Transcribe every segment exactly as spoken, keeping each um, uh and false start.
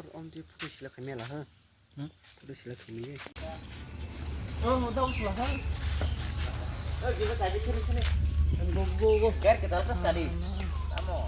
Om di photo sila khamya la ha. Hmm? Photo sila khamya. Oh, da usla ha. Oh, gila tadi kiri sini. Go, go, go. Biar kita lekas tadi. Kamu.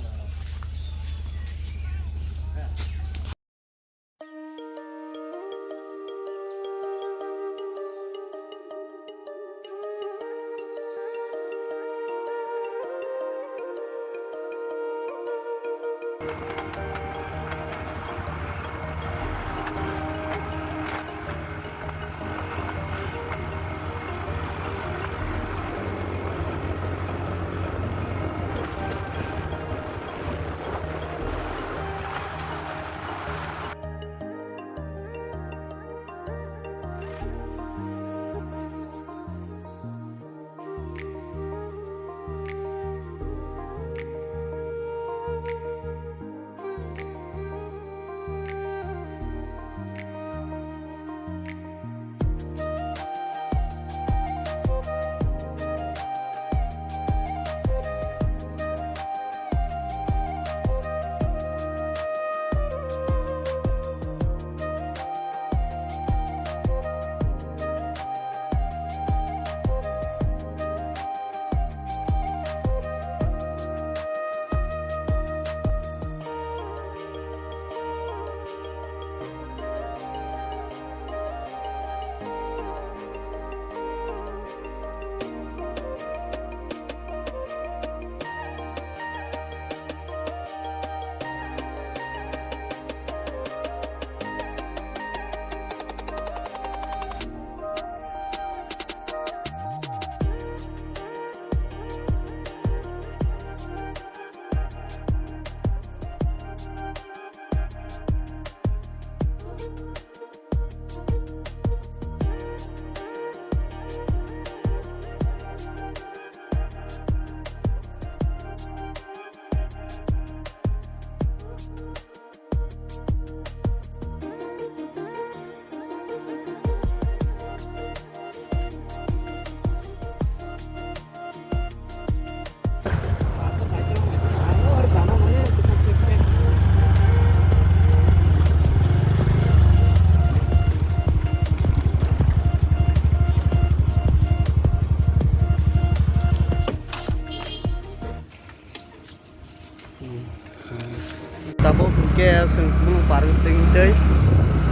Tabuk hwnkhe chwng Khumulwng park twi twi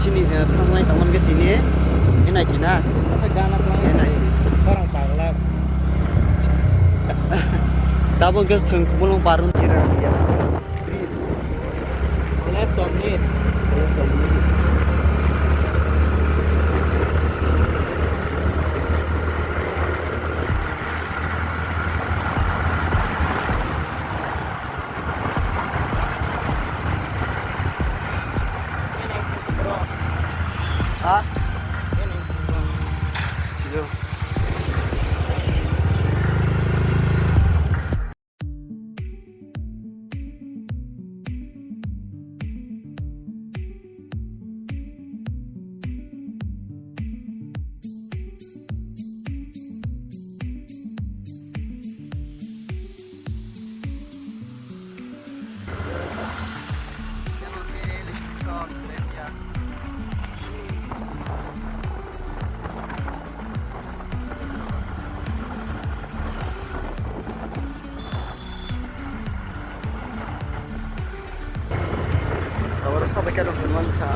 chini, eh, thangnai tongmani khe tini, hinai kina? Asa gana tong. Hinai. Khorang pagla. Tabuk hwnkhe chwng Khumulwng park twi twi ya. Bridge. Left of me. Left of me. Ha? Yo. Oro sabai kano hwnwi mankha.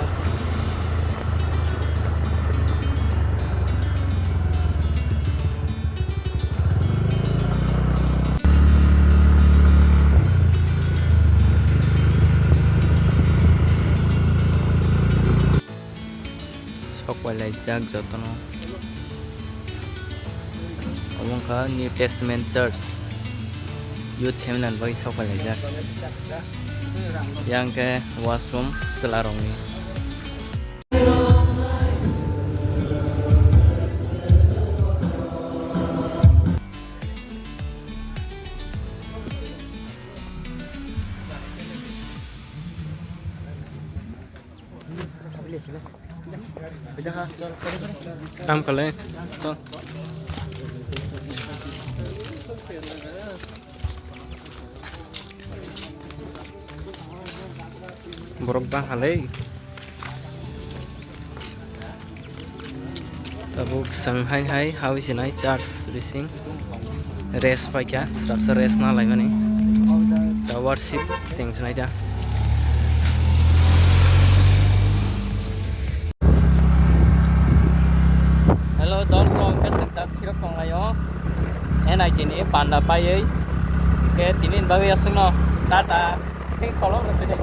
Sok pai laijak jotono. Omo wngkha New Testament Church Youth Seminar bai sok pai laijak. Yang khe washroom chwla rokni. Tam kale. To. Borok bang halai. Tabuk swng hai hai hawi sinai church bising rest paikha, swrapsa rest na laimani. Da worship cheng sinai da. Hello, dol rok, hwnkhe chwng da phirok tonglaio. N I T ni panda paiwi. Hwnkhe tini ni bagwi aswkno tata. Tei kolom rw sidi.